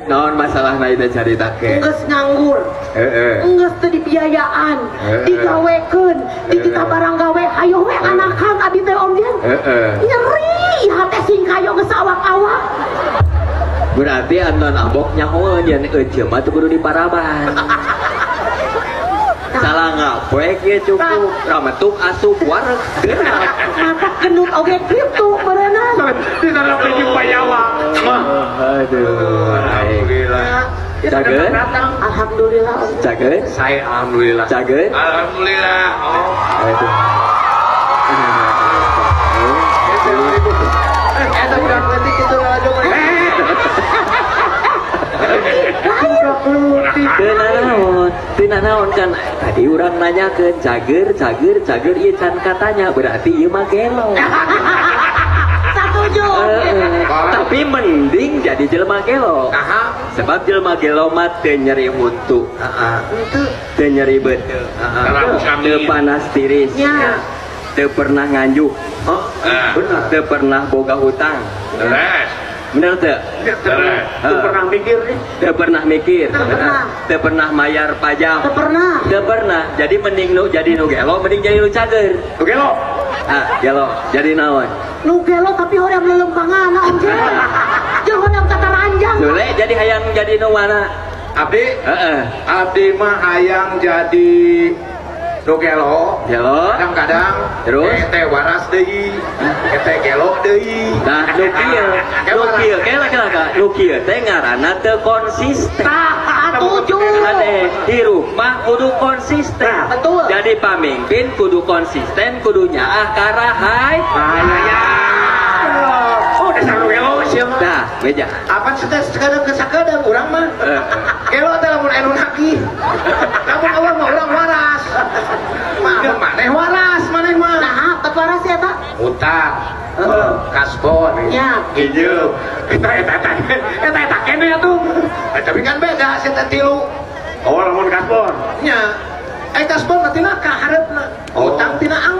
Naon masalahna itu caritakeun? Geus nganggur. Geus teu dibiayaan, digawekeun, dititah barang gawe, hayo we anakan abi teh Om Jen. Nyeri hate sing kayo geus awak-awak. Berarti Anton Abok nyahoeun yen ece mah teu kudu diparaban. Salah ngapoek ye cukup, rametuk asup wareg geunah. Mata gendut oge kitu berenang. Di dalam baju payawa. Aduh, alhamdulillah. Cager? Alhamdulillah Om. Cager? Saya alhamdulillah. Cager? Alhamdulillah. Oh. Aduh. Eta budak leutik kitu lalajo. Teu nanaon kan tadi urang nanyakeun cager cager cager ieu can katanya berarti ieu mah gelo. Satuju. Tapi mending jadi jelema gelo. Naha? Sebab jelema gelo mah teu nyeri huntu. Heeh. Teu nyeri beuteung. Teu panas tiris. Teu pernah nganjuk. Oh, bener. Teu pernah boga hutang. Beres. Bener teu? Teu pernah mikir nih. Teu pernah mikir. Teu pernah mayar pajak. Teu pernah. Teu pernah. Jadi mending nu jadi nu gelo, mending jadi nu cager. Nu gelo. Ah, gelo. Jadi naon? Nu gelo tapi hoream lelempangan Om Jen. Jeung hoream tataranjang. Sule jadi hayang jadi nu mana? Abdi? Heeh. Abdi mah hayang jadi nu gelo. Gelo. Kadang-kadang terus teh waras deui, teh gelo deui. Nah, nu kieu, nu kieu, kela kela ka, nu kieu teh ngaranna teu konsisten. Satuju. Ade, hirup mah kudu konsisten. Betul. Jadi pamimpin kudu konsisten, kudu nyaah karahai. Oh, dasar nu gelo sia mah. Nah, beja. Apa sih teh sakadeng ke sakadeng urang mah. Gelo teh lamun anu nagih. Lamun urang mah urang waras. Mah maneh waras maneh mah. Nah, bet waras ya, Pak? Utang. Kasbon. Ya. Injeum. Eta eta eta. Eta eta kene atuh. Tapi kan beda sia teh tilu. Oh, lamun kasbon. Nya. Kasbon mah tina ka hareupna. Utang tina ang.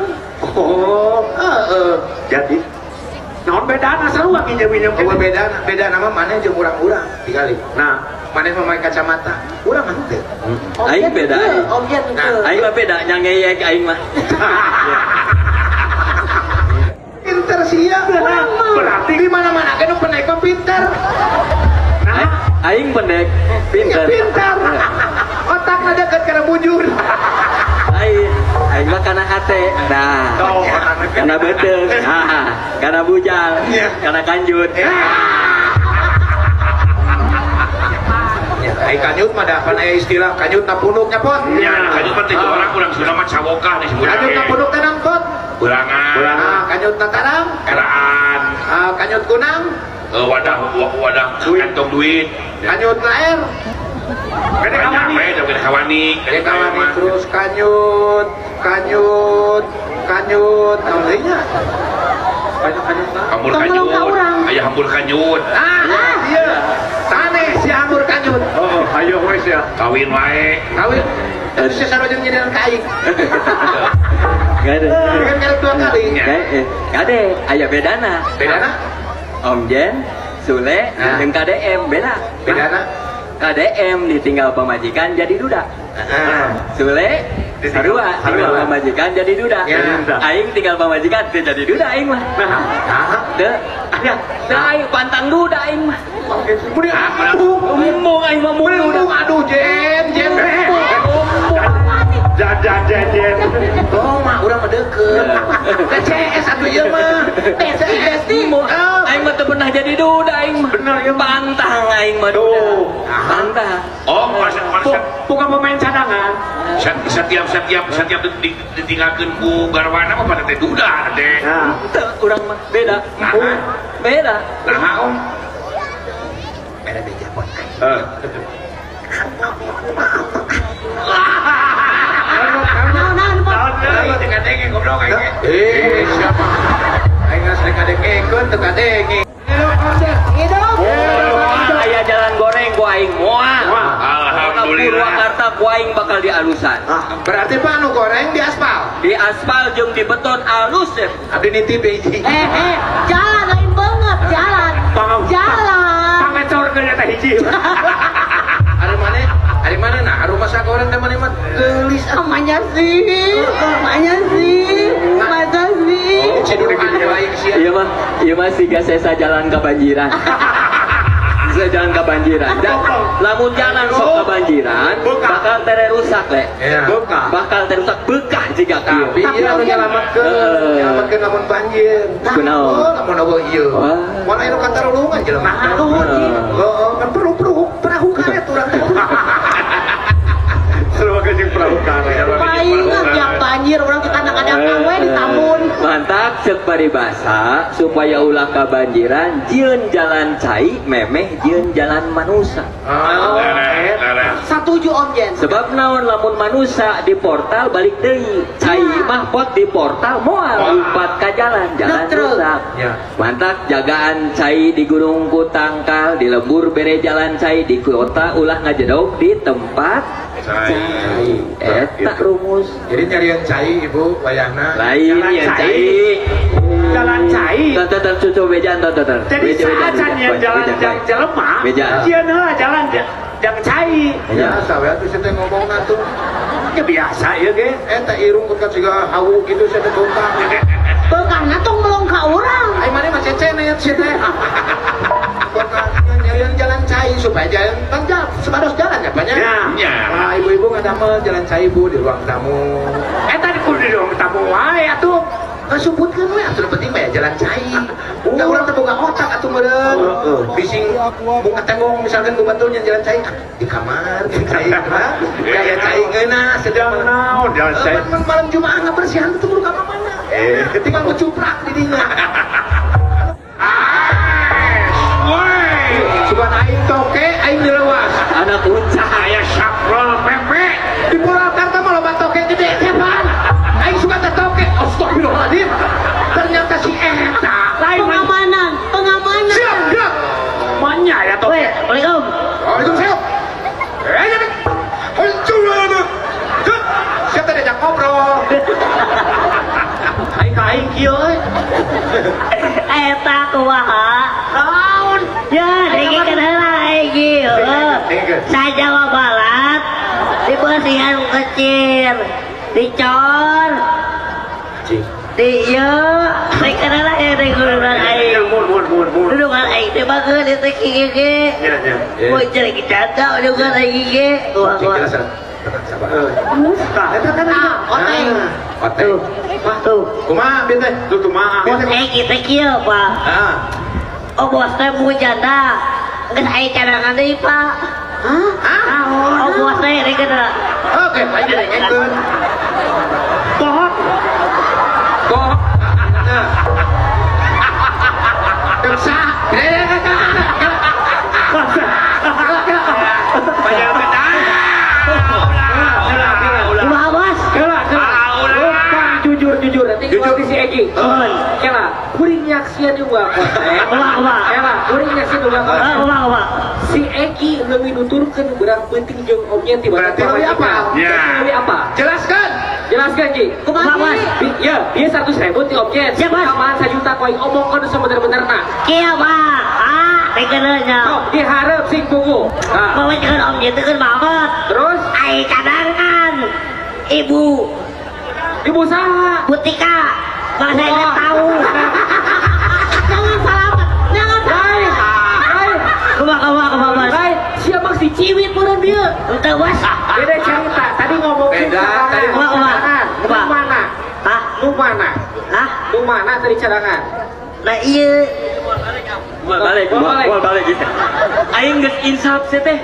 Oh, heeh. Jadi naon bedana sarua nginjem-nginjem Oh, bedana, bedana mah maneh jeung urang-urang tingali. Nah, maneh mah make kacamata, urang mah henteu. Aing beda. Nah, aing mah beda nya ngeyek aing mah. Pinter sia urang mah. Berarti di mana-mana ge nu pendek mah pinter. Nah, aing pendek, pinter. Pinter. Otakna deket kana bujur. Aing, aing mah kana hate. Nah, kana beuteung, nah, kana bujal, kana kanjut. Ya, ai kanjut mah da pan aya istilah kanjut na punuk nya pot. Nya, kanjut mah teh urang urang Sunda mah cawokah disebutna. Kanjut na punuk teh nangkot. Ulangan. Ah, kanjut na tarang. Eraan. Ah, kanjut kunang. Wadah wadah kantong duit. Kanjut na air. Gede kawani, gede kawani, gede kawani terus kanyut, kanyut, kanyut, naon deui nya? Kanyut hambur kanyut, aya hambur kanyut. Ah, iya. Taneh si hambur kanyut. Oh, ayo wes ya. Kawin wae. Kawin. Terus si sarua jeung nyidian ka aing. Gade. Kan kali dua kali. Gade, aya bedana. Bedana? Om Jen, Sule, jeung KDM beda. Bedana? KDM ditinggal pamajikan jadi duda. Sule sarua tinggal pamajikan jadi duda. Aing tinggal pamajikan teu jadi duda aing mah. Teu. Teu aing pantang duda aing mah. Embung aing mah duda. Aduh Jen, Jen. Jajan Jen. Oh mah urang mah deukeut. CS atuh ieu mah. CS. Aing mah teu pernah jadi duda aing mah. Bener ya pantang aing mah duda. Pantang. Oh, bukan pemain cadangan. Setiap ditinggalkeun ku garwana mah pada teh duda teh. Teu urang mah beda. Beda. Nah, Om. Beda beja pot. Eh, siapa? Aing geus rek ngadengekeun teu kadenge. Hidup. Aya jalan goreng ku aing moal. Alhamdulillah. Purwakarta ku aing bakal dialusan. Berarti Pak nu goreng di aspal. Di aspal jeung di beton alus. Abdi nitip hiji. Jalan lain banget, jalan. Jalan. Pangecor Kurang eta hiji. Ari mana nah rumah sagoreng teh maneh mah geulis Manya sih. Manya sih. Masa sih. Iya mah siga sesa jalan kebanjiran. Sesa jalan kebanjiran. Lamun jalan sok kebanjiran, bakal tere rusak le. Bakal tere rusak bekah jiga kieu. Tapi ieu anu nyalametkeun lamun banjir. Kunaon? Lamun eueuh ieu. Moal aya nu katarulungan jelema. Heeh, kan perlu perahu karet urang teh. Seru jeung perahu karet. Palingan tiap banjir urang kita kadang-kadang we di Tambun. Mantap ceuk paribasa supaya ulah kabanjiran jieun jalan cai memeh jieun jalan manusa. Satuju Om Jen. Sebab naon lamun manusa di portal balik deui. Cai mah pot di portal moal lompat ka jalan, jalan rusak. Mantap jagaan cai di Gunung Kutangkal, di lembur bere jalan cai, di kota ulah ngajedog di tempat cai. Eta rumus. Jadi nyarian cai ibu wayahna. Lain ya cai. Jalan cai. Tonton cucu bejaan tonton. Jadi saacan yang jalan jelema. Sieun heula jalan jang cai. Biasa we atuh sia teh ngomongna tuh. Ya biasa ieu ge. Eta irung kuat siga hawu kitu sia teh bongkah. Beukahna tong melong ka urang. Ai maneh mah cecenet sia teh. Nyarian jalan cai supaya jalan tanggal sebaros jalan ya banyak. Ya. Nah, ibu-ibu ngadamel jalan cai bu di ruang tamu. Eta di ruang tamu wae atuh. Kasumputkeun we atuh penting mah ya jalan cai. Da urang teh boga otak atuh meureun. Bising bunga tembong misalkan ku batur nya jalan cai di kamar cai mah. Gaya cai ngeunah sedang naon jalan cai. Malam Jumaah ngabersihan teh kudu ka mana? Tinggal ngecuprak di dinya. Sugan aing toke aing dilewas. Anak uncah aya saprol pepe. Di Purwakarta mah loba toke gede cepan. Aing suka teh toke. Astagfirullahaladzim. Ternyata si eta lain pengamanan, pengamanan. Siap, siap. Manya ya toke. Waalaikumsalam. Waalaikumsalam. Siap teh diajak ngobrol. Aing ka aing kieu euy. Eta kumaha? Naon? Ya, dengikeun heula aing ieu. Sa Jawa Barat dibersihan kecil, dicor. Di ieu, dengikeun heula ieu dengikeun aing. Dudungan aing teh bageun ieu teh kieu ge. Nya nya. Bocor janda dudungan aing ge. Kumaha? Sabar. Eta kan oteng. Oteng. Tuh. Kumaha bieu teh? Tuh kumaha? Bos aing teh kieu, Pak. Heeh. Oh bos teh janda. Geus aya cadangan deui, Pak. Hah? Oh bos teh rek geuna. Oke, aing dengekeun. Bohong. Bohong. Dosa. Banyak betah. Ulah, bos. Jujur nanti jujur si Egi. Kela, kuring nyaksian juga konten. Kela, kuring nyaksian juga konten. Si Egi lebih nuturkeun berang penting jeung omnya tiba. Berarti lebih apa? Lebih apa? Jelaskan. Jelaskan Ki. Kumaha? Ya, dia 100.000 ti omnya. Tambahan 1 juta koin omongkeun sebener-benerna. Kieu, Pak. Ah, dikeun nya. Oh, dihareup sing pugu. Nah, pamajikan omnya teh keun banget. Terus ai cadangan. Ibu Ibu saha? Butika. Masa saya tahu. Jangan salamet, jangan salamet. Lain. Kumaha bos. Lain, siapa si ciwit meureun dieu? Henteu bos. Beda cerita. Tadi ngomongin beda, tadi cadangan. Nu mana? Hah? Nu mana? Hah? Nu mana tadi cadangan? Nah ieu. Balik, balik. Aing geus insaf sih teh.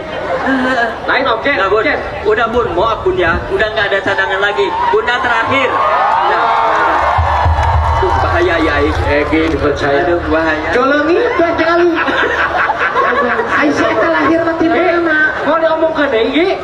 Lain objek. Nah, Bun. Udah Bun, maaf Bun ya. Udah nggak ada cadangan lagi. Bunda terakhir. Nah. Tuh bahaya ya Aing. Egi dipercaya. Aduh bahaya. Jolengi teh kali. Aisyah lahir mati mana? Mau diomongkeun deui?